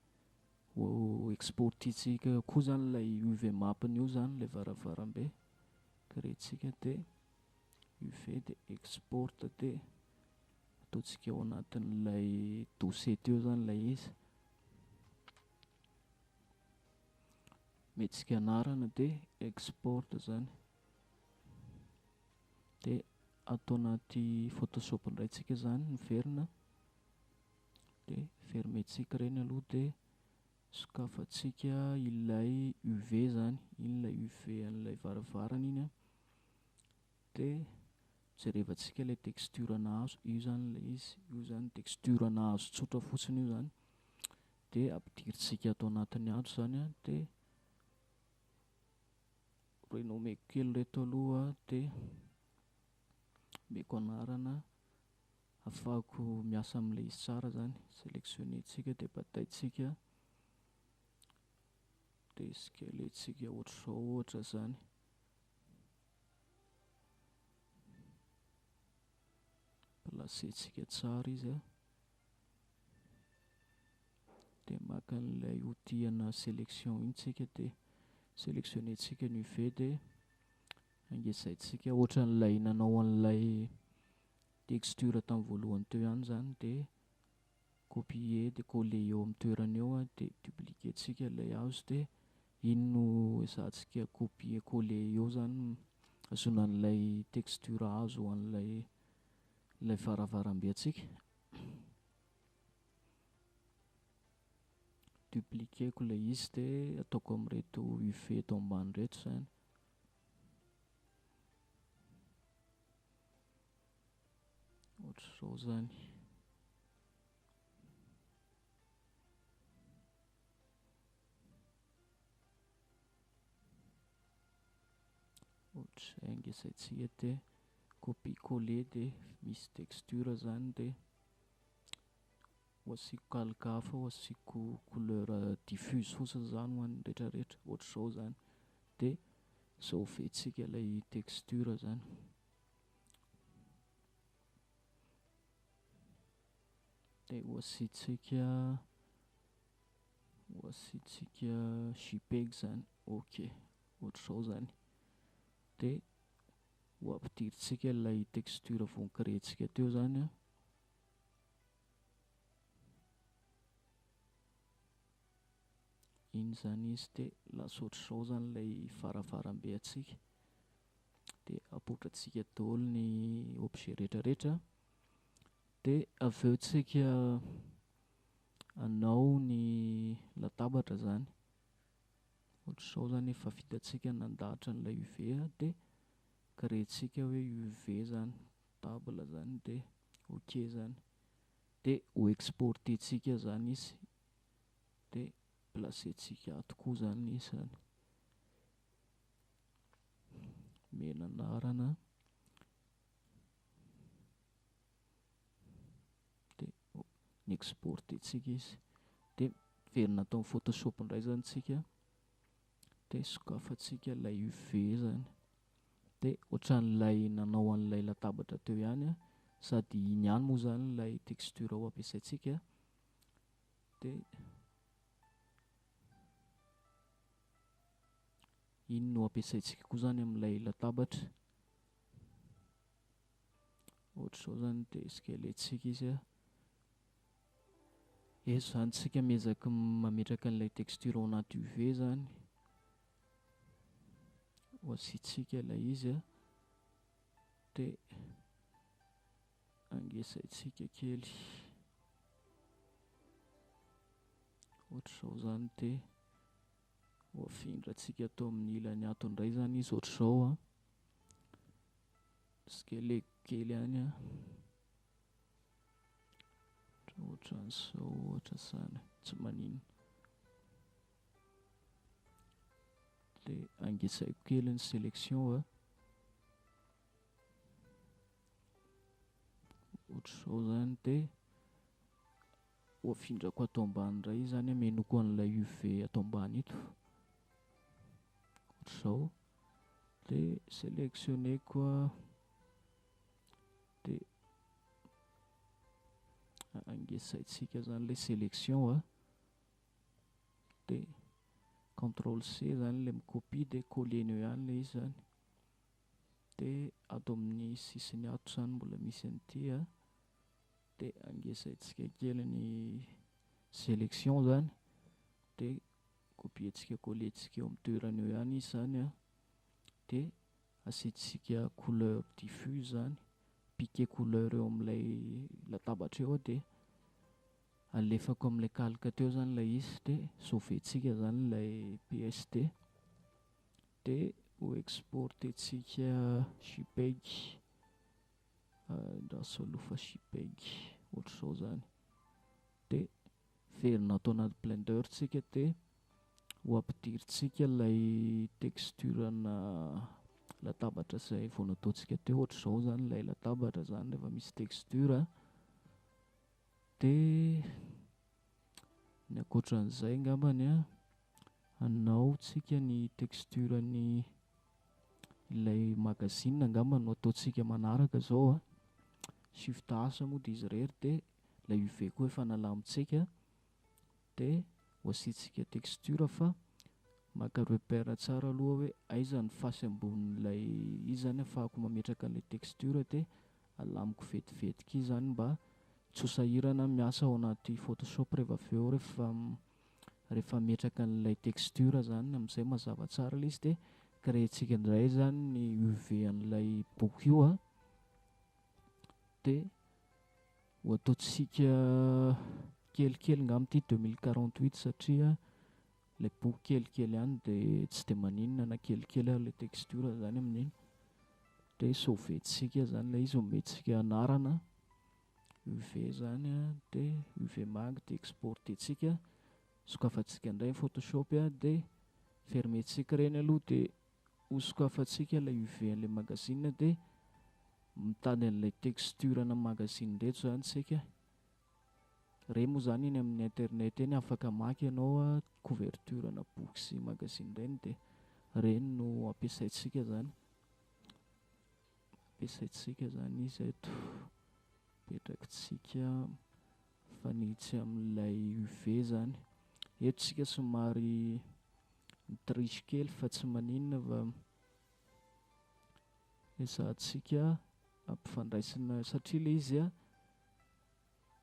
ho exporter-tsika koa zany ilay UV map-ny io zany ilay varavarambe. Créer-tsika dia UV dia export dia ataontsika ao anatin'ilay dossier teo zany ilay izy. Mihetsika anarana dia export zany. Dia atao anaty Photoshop indray tsika zany miverina. Dia fermer-tsika ireny aloha dia sokafantsika ilay UV zany, iny ilay UV an'ilay varavarana iny a. Dia jerevantsika ilay texture nahazo, io zany ilay izy, io zany texture nahazo tsotra fotsiny io zany. Dia ampidirintsika ato anatiny ato zany a, dia renomeko kely ireto aloha dia omeko anarana ahafahako miasa amin'ilay izy tsara zany. Sélectionner-tsika dia bataintsika dia scaler-tsika ohatr'izao ohatra zany. Placer-tsika tsara izy a. Dia maka an'ilay outil ana sélection iny tsika dia sélectionner-tsika ny UV dia angezaintsika ohatran'ilay nanao an'ilay texture tamin'ny voalohany teo ihany zany dia copier dia coller eo amin'ny toerana eo a, dia dupliquer-tsika ilay hazo dia iny no ezahantsika copier coller eo zany ahazoana an'ilay texture hazo ho an'ilay ilay varavarambe antsika. Dupliquer-ko ilay izy dia ataoko amin'ireto UV eto ambany ireto zany. Ohatr'izao zany. Ohatr'izay angezaintsika dia copier coller dia misy texture zany dia ho asiako calque hafa, ho asiako couleur diffuse fotsiny zany ho an'ny rehetrarehetra, ohatr'izao zany. Dia sauver-tsika ilay texture zany. Dia ho asiantsika ho asiantsika JPEG zany, ok, ohatr'izao zany. Dia Ho ampidirintsika ilay texture vao ni-créer-ntsika teo zany a. Iny zany izy de lasa ohatr'izao zany ilay varavarambe antsika. De apoitrantsika daholo ny objet rehetrarehetra. De avy eo tsika hanao ny latabatra zany. Ohatr'izao zany efa vitantsika nandahatra an'ilay UV a, de créer-ntsika hoe UV zany, table zany, de ok zany. De ho exporter-ntsika zany izy, de placer-ntsika ato koa zany izy zany. Omena anarana. De ny exporter-ntsika izy. De miverina atao amin'ny Photoshop indray zany tsika. De sokafantsika ilay UV zany. De ohatran'ilay nanao an'ilay latabatra teo ihany a, sady iny ihany moa zany ilay texture ho ampiasaintsika. De iny no ampiasaintsika koa zany amin'ilay latabatra. Ohatr'izao zany de scaler-ntsika izy a. Eto zany tsika miezaka mametraka an'ilay texture ao anaty UV zany. Ho asiantsika ilay izy a. De angesaintsika kely. Ohatr'izao zany de ho afindrantsika atao amin'ny ilany ato indray zany izy ohatr'izao a. Scaler kely ihany a. Ohatran'izao ohatra zany, tsy maninona. De angesaiko kely ny sélection a. Ohatr'izao zany de ho afindrako ato ambany indray izy zany, amenoko an'ilay UV ato ambany ito. Ohatr'izao. De sélectionneko a. De angesaintsika zany ilay sélection a. De contrôle C zany ilay mi-copie de coller-na eo ihany ilay izy zany. De ato amin'ny sisiny ato zany mbola misy an'ity a. De angesaintsika kely ny sélection zany. De copier-ntsika coller-ntsika eo amin'ny toerana eo ihany izy zany a. De asiantsika couleur diffuse zany, piquer couleur eo amin'ilay latabatra eo de alefako amin'ilay calque teo zany ilay izy, de sauver-ntsika zany ilay PSD. De ho exporter-ntsika JPEG, andraso aloha fa JPEG ohatr'izao zany. De verina ato anaty Blender tsika de ho ampidirintsika ilay texture-na latabatra izay vao nataontsika teo. Ohatr'izao zany ilay latabatra zany rehefa misy texture. De ny ankoatran'izay angambany a, hanao tsika ny texture-ny ilay magazine angamba no ataontsika manaraka zao a. Shift H moa de izy irery, de ilay UV koa efa nalamintsika. De ho asiantsika texture fa maka repère tsara aloha hoe aiza ny face ambonin'ilay izy zany ahafahako mametraka an'ilay texture, de alamiko vetivetiky izy zany mba tsy ho sahirana miasa ao anaty Photoshop rehefa avy eo, rehefa ametraka an'ilay texture zany, amin'izay mazava tsara ilay izy. De créer-ntsika indray zany ny UV an'ilay boky io a. De ho ataontsika kelikely angamba ity 2048 satria ilay boky kelikely ihany de tsy de maninona na kelikely ary ilay texture zany amin'iny. De sauver-ntsika zany ilay izy, omentsika anarana UV zany a, de UV mag, de exporter-ntsika. Sokafantsika indray Photoshop a, de fermer-ntsika ireny aloha, de ho sokafantsika ilay UV an'ilay magazine, de mitady an'ilay texture-na magazine ireto zany tsika. Ireny moa zany eny amin'ny internet eny afaka maka ianao a, couverture-na boky sy magazine ireny, de ireny no ampiasaintsika zany. Ampiasaintsika zany izy eto. Apetrakitsika mifanitsy amin'ilay UV zany. Eto tsika somary mitriche kely fa tsy maninona fa Ezahantsika ampifandraisina satria ilay izy a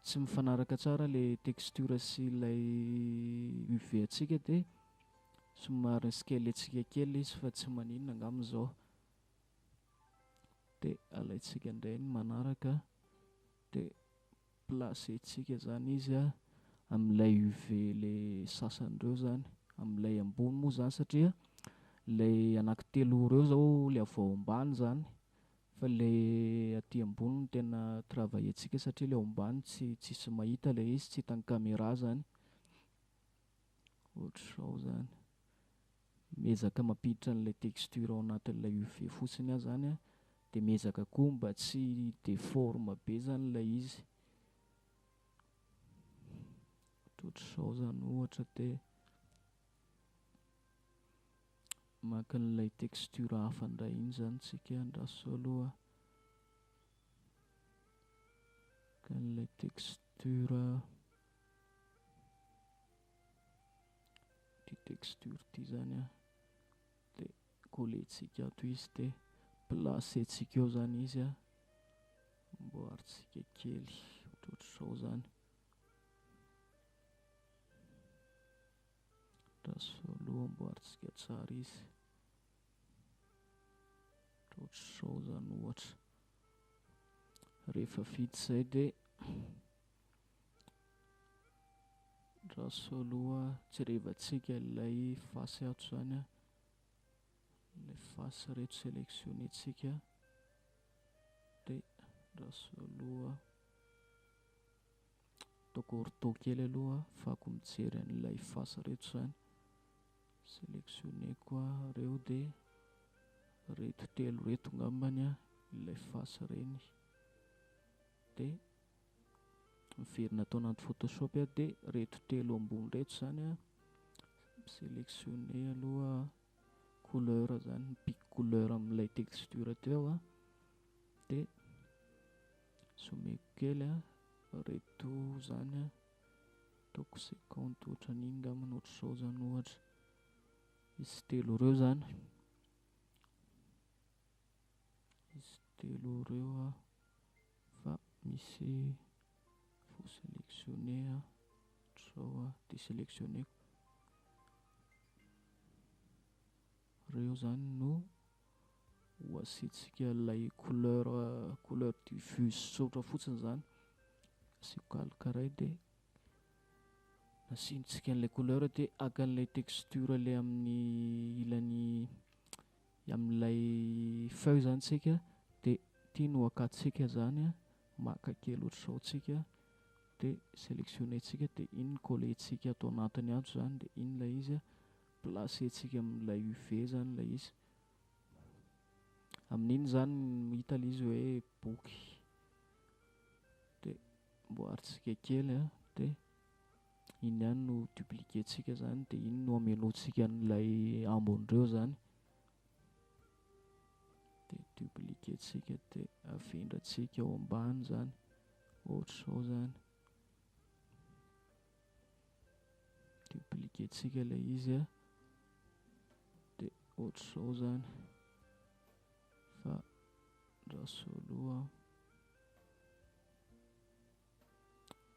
tsy mifanaraka tsara ilay texture sy ilay UV antsika dia somary scalentsika kely izy fa tsy maninona angamba izao. Dia alaintsika indray ny manaraka dia placentsika izany izy a amin'ilay UV ilay sasany ireo izany, amin'ilay ambony moa izany satria ilay anankitelo ireo izao ilay avy ao ambany izany fa ilay aty ambony no tena travaillentsika satria ilay ao ambany tsy tsisy mahita ilay izy, tsy hitan'ny caméra izany. Ohatr'izao izany. Miezaka mampiditra an'ilay texture ao anatin'ilay UV fotsiny aho izany a, dia miezaka koa mba tsy déforme be izany ilay izy. Ohatrohatr'izao izany ohatra dia maka an'ilay texture hafa indray iny izany tsika, andraso aloha. Maka an'ilay texture, ity texture ity izany a, dia coller-tsika ato izy dia placer-tsika eo izany izy a, amboarintsika kely ohatrohatr'izao izany. Andraso aloha amboarintsika tsara izy. Ohatrohatr'izao izany ohatra. Rehefa vita izay dia andraso aloha jerevantsika ilay face ato izany a. Ilay face ireto sélectionner-tsika dia andraso aloha ataoko ortho kely aloha ahafahako mijery an'ilay face ireto izany. Sélectionner-ko ireo dia ireto telo ireto angambany a, ilay face ireny. Dia miverina ato anaty Photoshop aho dia ireto telo ambony ireto izany a, mi-sélectionner aloha couleur izany, mipique couleur amin'ilay texture teo a, dia zoomeko kely a, ireto izany a, ataoko 50 ohatran'iny angambany, ohatr'izao izany ohatra. Izy telo ireo izany, izy telo ireo a, fa misy voasélectionné a, ohatr'izao a, désélectionné-ko. Ireo izany no ho asiantsika ilay couleur, couleur diffuse tsotra fotsiny izany. Asiako calque iray dia asiantsika an'ilay couleur dia haka an'ilay texture ilay amin'ny ilany amin'ilay feuille izany tsika dia ity no hakatsika izany a, maka kely ohatr'izao tsika dia sélectionner-tsika dia iny no coller-tsika ato anatiny ato izany dia iny ilay izy a, placer-tsika amin'ilay UV izany ilay izy. Amin'iny izany hita ilay izy hoe boky. Dia amboarintsika kely a, dia iny ihany no dupliquer-tsika izany dia iny no hamenoantsika an'ilay ambon'ireo izany. Dia dupliquer-tsika dia avindrantsika ao ambany izany, ohatr'izao izany. Dupliquer-tsika ilay izy a, dia ohatr'izao izany. Fa andraso aloha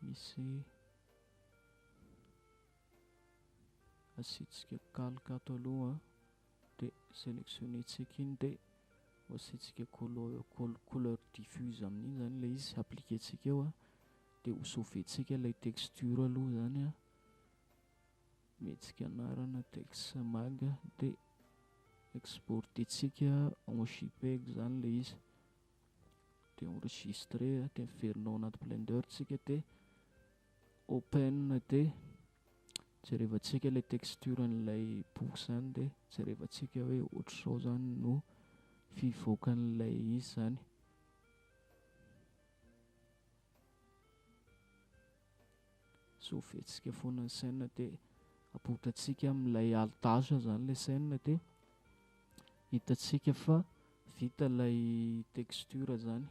misy asiantsika calque ato aloha dia sélectionner-tsika iny dia asiantsika couleur diffuse amin'iny izany ilay izy, appliquer-tsika eo a, dia ho sauver-tsika ilay texture aloha izany a, mihetsika anarana texmag dia exporter-tsika en JPEG izany ilay izy, dia enregistrer dia miverina ao anaty Blender tsika dia open dia jerevantsika ilay texture an'ilay boky izany dia jerevantsika hoe ohatr'izao izany no fivoakan'ilay izy izany. Sauver-tsika foana ny scène dia apoitrantsika amin'ilay alt H izany ilay scène dia hitantsika fa vita ilay texture izany.